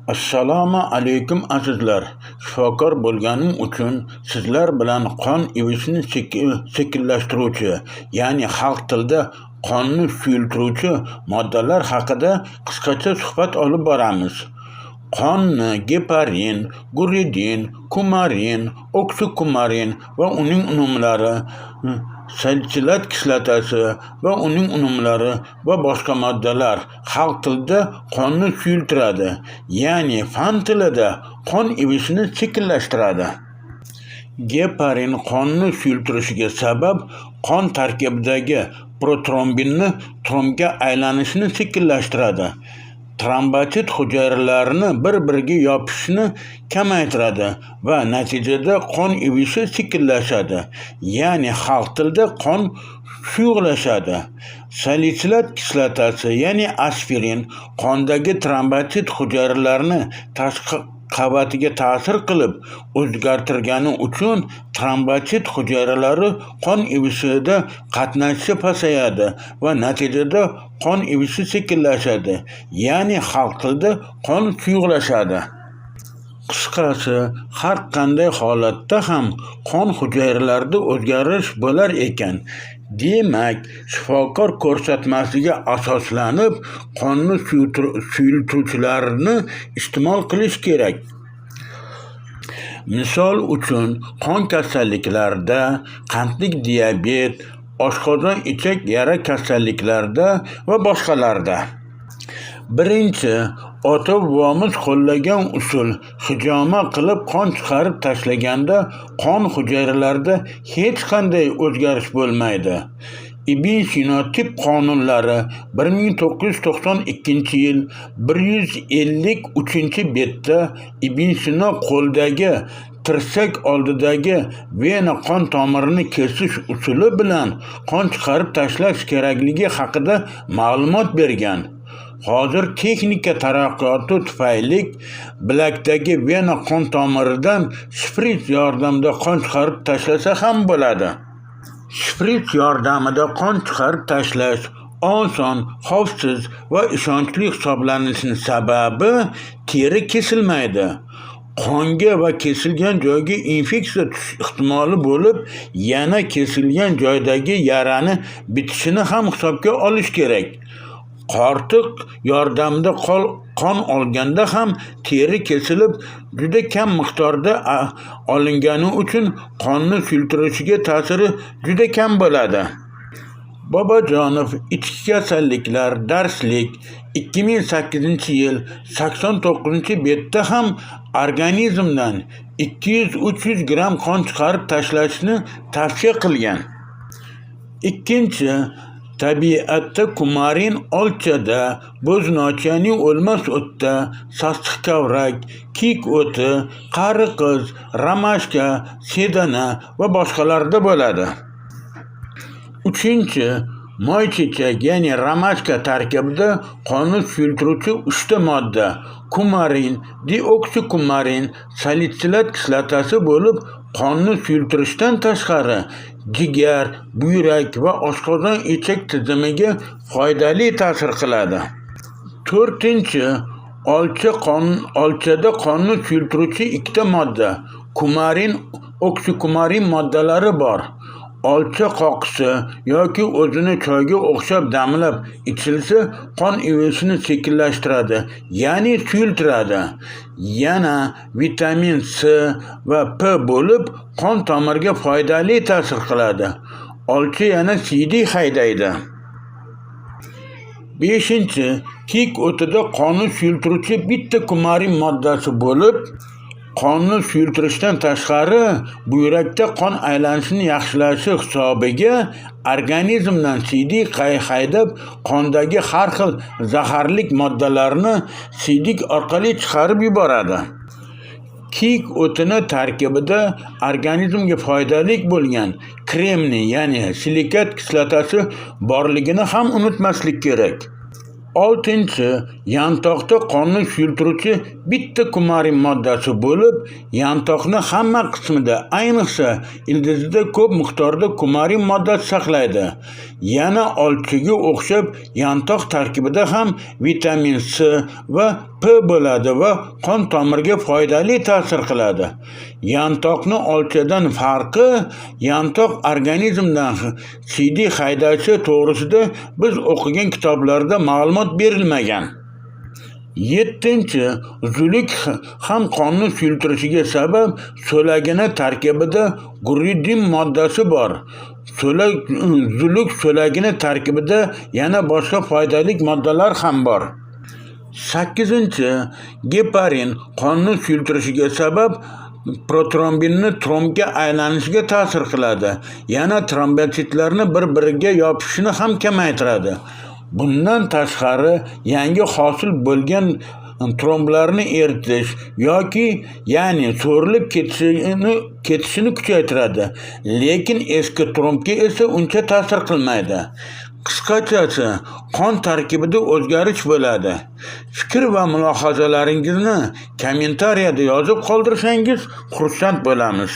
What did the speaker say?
Assalomu alaykum, azizlar. Shifokor bo'lganim uchun sizlar bilan qon ivishni sekinlashtiruvchi, ya'ni xalq tilida qonni suyultiruvchi moddalar haqida qisqacha suhbat olib boramiz. Qonni geparin, guridin, kumarin, oksikumarin va uning unumlari, salitsilat kislotasi va uning unumlari va boshqa moddalar xalq tilida qonni suyultiradi, ya'ni fan tilida qon ivishini sekinlashtiradi. Geparin qonni suyultirishiga sabab qon tarkibidagi protrombinni trombga aylanishini sekinlashtiradi. Trombotsit hujayralarini bir-biriga yopishishini kamaytiradi va natijada qon ivishi sekinlashadi, ya'ni xalq tilida qon suyuqlashadi. Salitsilat kislotasi, ya'ni aspirin qondagi trombotsit hujayralarini tashqi qavatiga ta'sir qilib o'zgartirgani uchun trombotsit hujayralari qon ivishida qatnashishi pasayadi va natijada qon ivishi sekinlashadi, ya'ni xalq tilida qon suyuqlashadi. Qisqasi, har qanday holatda ham qon hujayralarida o'zgarish bo'lar ekan, demak, shifokor ko'rsatmasiga asoslanib qonni suyultiruvchilarni iste'mol qilish kerak. Misol uchun, qon kasalliklarida, qandli diabet, oshqozon-ichak yara kasalliklarida va boshqalarda. Birinchi, ota-bobomiz qo'llagan usul hijoma qilib qon chiqarib tashlaganda qon hujayralarida hech qanday o'zgarish bo'lmaydi. Ibn Sino tib qonunlari 1992-yil 153-betda Ibn Sino qo'ldagi tirsak oldidagi vena qon tomirini kesish usuli bilan qon chiqarib tashlash kerakligi haqida ma'lumot bergan. Hozir texnika taraqqiyoti tufayli bilakdagi vena qon tomiridan shprits yordamida qon chiqarib tashlasa ham bo'ladi. Shprits yordamida qon chiqarib tashlash oson, xavfsiz va ishonchli hisoblanishining sababi teri kesilmaydi. Qonga va kesilgan joyga infeksiya tushish ehtimoli bo'lib, yana kesilgan joydagi yarani bitishini ham hisobga olish kerak. Qortiq yordamida qon olganda ham teri kesilib, juda kam miqdorda olingani uchun qonni suyultirishiga ta'siri juda kam bo'ladi. Bobojonov "Ichki kasalliklar" darslik 2008-yil 89-betda ham organizmdan 200-300 gramm qon chiqarib tashlashni tavsiya qilgan. Ikkinchi, tabiatda kumarin olchada, bo'znoch, ya'ni o'lmas o'tda, sassiqkavrak, kiyik o'ti, qari qiz, romashka, sedana va boshqalarda bo'ladi. Uchinchi, moychechak, ya'ni romashka tarkibida qonni suyultiruvchi uchta modda kumarin, deoksikumarin, salitsilat kislotasi bo'lib, qonni suyultirishdan tashqari jigar, buyrak va oshqozon-ichak tizimiga foydali ta'sir qiladi. To'rtinchi, olchada qonni suyultiruvchi ikkita modda kumarin, oksikumarin moddalari bor. Olcha qoqisi yoki o'zini choyga o'xshab damlab ichilsa, qon ivishini sekinlashtiradi, ya'ni suyultiradi. Yana vitamin C va P bo'lib, qon tomirga foydali ta'sir qiladi. Olcha yana siydik haydaydi. Beshinchi, kiyik o'tida qonni suyultiruvchi bitta kumarin moddasi bo'lib, qonni suyultirishdan tashqari buyrakda qon aylanishini yaxshilashi hisobiga organizmdan siydik haydab, qondagi har xil zaharli moddalarni siydik orqali chiqarib yuboradi. Kiyik o'tini tarkibida organizmga foydali bo'lgan kremniy, ya'ni silikat kislotasi borligini ham unutmaslik kerak. Oltinchi, yantoqda qonni suyultiruvchi bitta kumarin moddasi bo'lib, yantoqni hamma qismida, ayniqsa ildizida ko'p miqdorda kumarin moddasi saqlaydi. Yana olchaga o'xshab yantoq tarkibida ham vitamin C va P bo'ladi va qon tomirga foydali ta'sir qiladi. Yantoqni olchadan farqi, yantoq organizmdan siydik haydashi to'g'risida biz o'qigan kitoblarda ma'lumot berilmagan. 7. Zuluk ham qonni suyultirishiga sabab so'lagini tarkibida guridin moddasi bor. Zuluk so'lagini tarkibida yana boshqa foydali moddalar ham bor. 8. Geparin qonni suyultirishiga sabab protrombinni trombga aylanishiga ta'sir qiladi. Yana trombotsitlarni bir-biriga yopishishini ham kamaytiradi. Bundan tashqari, yangi hosil bo'lgan tromblarni eritish yoki ya'ni so'rilib ketishini kuchaytiradi. Lekin eski trombga esa uncha ta'sir qilmaydi. Qisqachasi, qon tarkibida o'zgarish bo'ladi. Fikr va mulohazalaringizni kommentariyada yozib qoldirsangiz xursand bo'lamiz.